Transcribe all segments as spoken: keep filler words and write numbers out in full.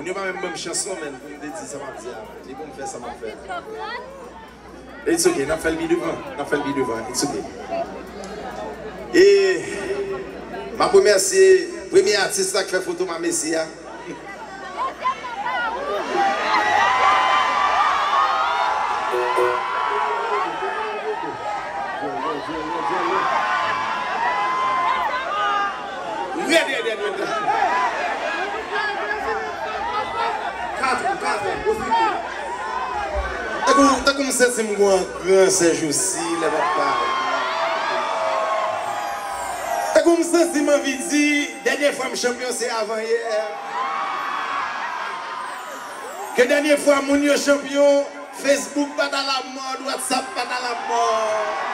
Moun yo pa menm ban m chans non, men pou m te di sa m ap di a. Ni pou m fè sa m ap fè a. It's ok, n ap fè l pi devan. N ap fè l pi devan. It's ok. E m ap remèsye premye atis la k fè foto m a Messi a. Rèd, rèd, rèd, rèd. Katran, katran, pwofite. Tankou, tankou m santi m gon gran sèjousi, lè m ap pale. Tankou m santi m anvi di, dènye fwa m chanpyon, se avan yè. Ke dènye fwa moun yo chanpyon, Facebook pa t a la mòd, WhatsApp pa t a la mòd.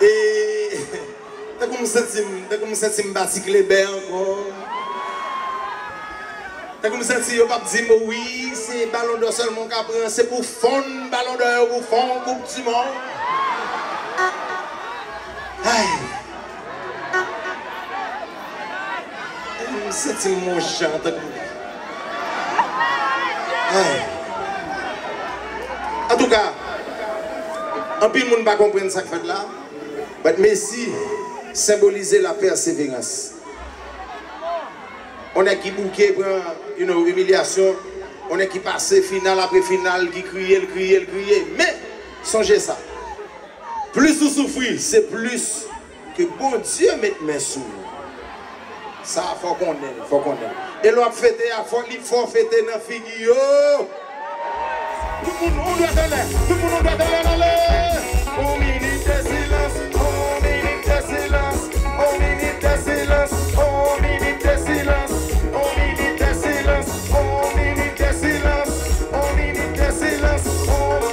E tankou m santi m, tankou m santi m pa ti klebè ankò. Tankou m santi yo p ap di m, wi, se Balon dò sèlman w ka pran, se pou fon Balon dò yo, pou fon Koup di Mond. Ay. M santi m yon jan tankou. Ay. Antouka, anpil moun pa konprann sa k fèt la, but Messi senbolize la pèseverans. On nèg ki bouke pran, you know, imilyasyon, on nèg ki pase final apre final, ki kriye, l kriye, l kriye. Men, sonje sa, plis ou soufri, se plis ke Bondye met men sou ou. Sa a fò konnen l, fò konnen l. E lè w ap fete a, fò li fò fete nan figi yo. Tout moun, on dwèt anlè, tout moun, on dwèt anlè, ale! On minit de silans, on minit de silans, on minit de silans, on minit de silans, on minit de silans, on minit de silans, on minit de silans, on.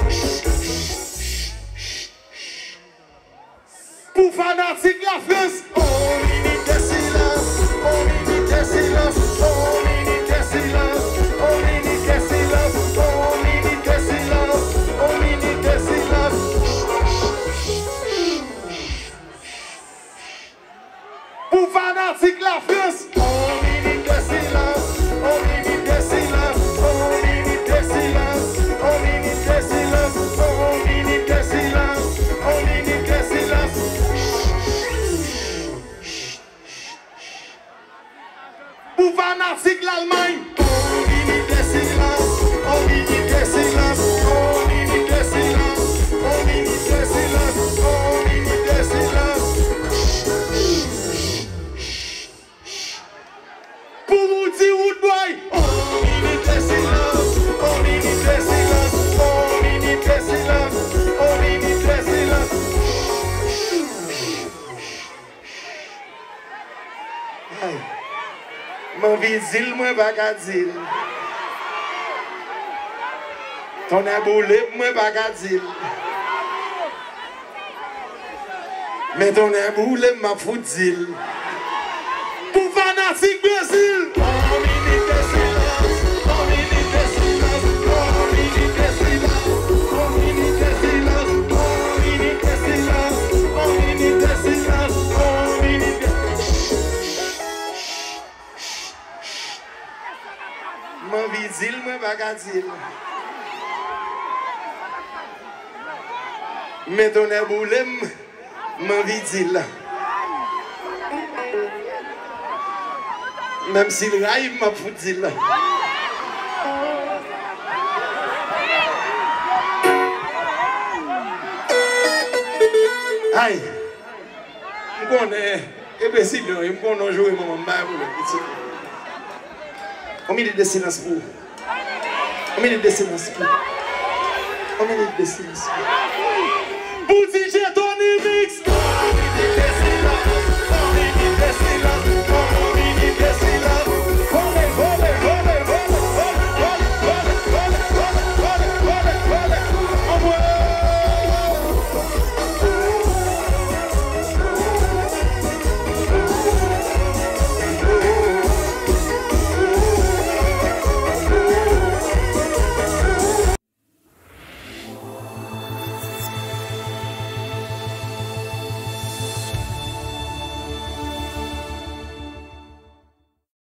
Pou fanatik Lafrans. On minit de silans, on minit de silans, on minit de silans, on minit de silans, on minit de silans, on minit de silans. Pou fanatik Lafrans. On minit de silans, on minit de silans, on minit de silans, on minit de silans, on minit de silans, on minit de silans. Pou fanatik Lalmay. On minit de silans, on minit de silans, on minit de silans, on minit de silans, on minit de silans. Pou Roody Roodboy. On minit de silans, on minit de silans, on minit de silans, on minit de silans. Ay. M anvi di l, mwen pa ka di l. Tonnè boule m, mwen pa ka di l. Men tonnè boule m, m ap fout di l. Pou fanatik Brezil. On minit de silans, on minit de silans, on minit de silans, on minit de silans, on minit de silans, on minit de silans, on minit de. M anvi di l, mwen pa ka di l. Men tonnè boule m, m anvi di l. Menm si l rayi m, m ap fout di l. Ay! M konnen e Brezilyen w ye, m konnen w joure manman m, pa gen pwoblèm, pitit. On minit de silans pou ou. On minit de silans pou ou. On minit de silans pou ou. Pou di